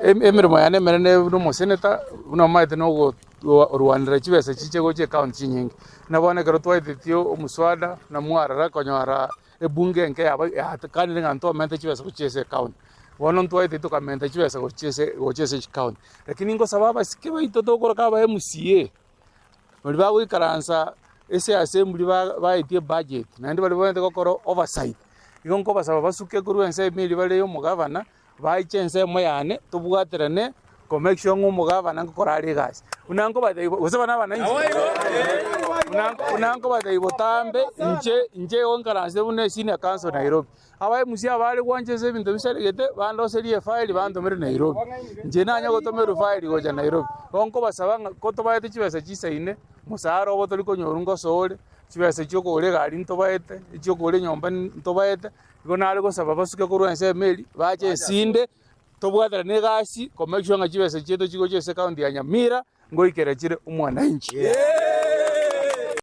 Emeremo yane emenene buna omoseneta, buna omanyete na okorwanera chibesa chiche gocha ecounty chinyinge. Buna bono ekero twaetetie omoswada na mwarara konyora ebunge enke yaba yatekanire ng'a ntomente chibesa gochia ase ecounty. Bono ntwaeteti tokamenta chibesa gochia ase gochia ase chicounty. Lakini nkosaba abasike baito tokoroka aba MCA, baria bagoikaransa ase assembly ba baetie ebudget, naende baria babwenerete gokora oversight, igo nkobasaba basuke korwa ensemo eria bare ya omogavana, Baiche ensemo yane, tobwaterane ko make sure ng'a omogavana ngokora are egasi. Buna nkobatebia gose bana abananchi? Buna buna nkobatebia botambe, inche inche igo nkaranse buna esenior council Nairobi. Aba MC abare gwancha ase ebinto bisaregete, bandoserie efaili bantomere Nairobi. Inche nanye gotomerwa efaili gocha Nairobi. Igo nkobasaba ng'a ko tobaete chibesa chisaine, mosara obo tori konyorwa ngosoa ore, chibesa chiokogora egari ntobaete, echiokogora enyomba ntobaete. Igo nare gosaba basuke korwa ensemo eria, bache esinde, tobwaterane egasi ko make sure ng'a chibesa chiaito chigocha ase ecounty ya Nyamira, ngoikera chire omwananchi.